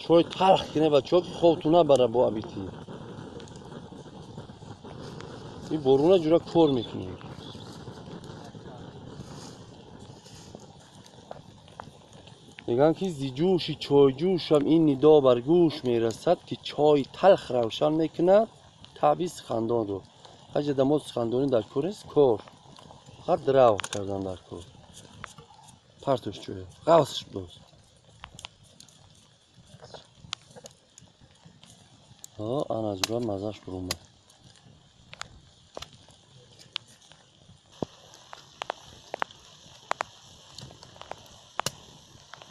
Чой талх кине бачо ки хобту набара бо абити. Ин боруна ҷура кор мекунем. Мегӯянд ки зи ҷӯши чойҷӯшам ин нидо бар гӯш мерасад, ки чой талх равшан мекунад таъби сухандонро. Ҳаҷа мо сухандонӣ дар кор нест, кор. Фақат драв кардан дар кор. Партош чоя. Ғавсш боз. Ана ҷура маззаш буромад.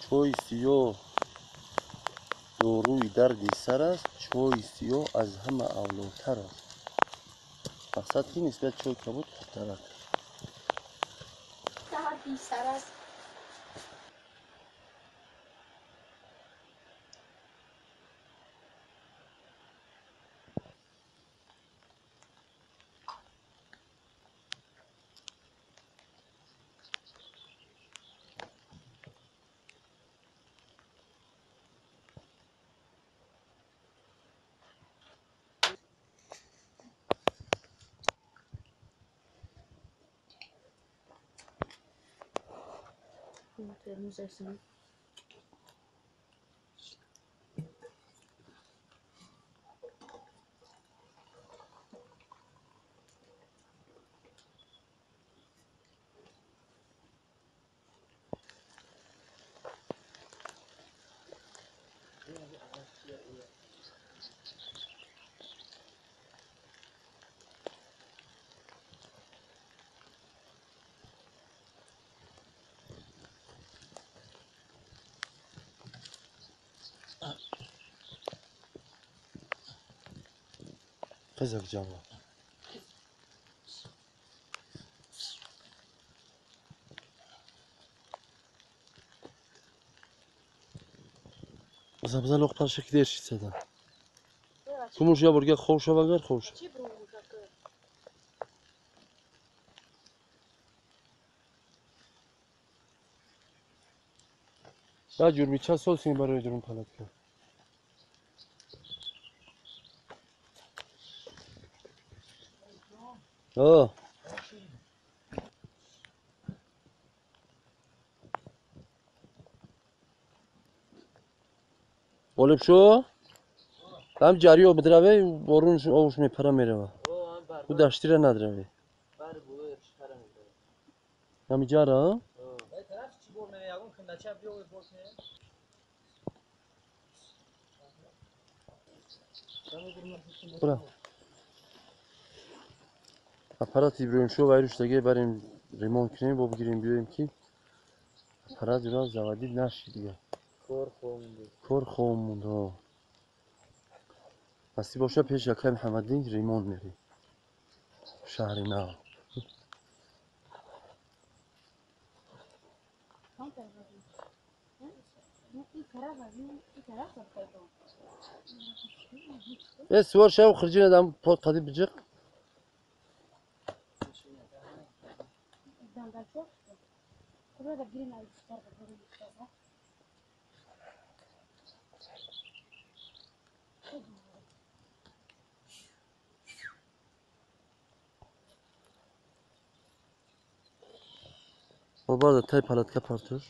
Чойи сиёҳ доруи дарди сар аст, чойи сиёҳ аз ҳама авлотар аст. Мақсад ки нисбат чойи кабуд хубтар аст. Дарди сар аст. Қизиқ ҷавоб. Забзал оқпаша кидершицада. Кумуш я бурга хов шавагар хов. Да ҷурбича сол син барои дурун палатка. Ғолиб шо? Ҳам ҷариё бидраве, борун овуш мепара мерава. Ӯ даштира надраве. Ҳамиҷара? Бура. Аппарат Иброҳимшо вайрӯш даге барем ремонт кунем, бо бигирем биёем ки аппарат ҷура заводид нашид дига. Кор хом монд. Насиб боша пеш якай Муҳаммаддин ремонт мерем. Шаҳри нав. Э сувор шав хирҷина дам под қади биҷиқ. Бобар тай палатка партош.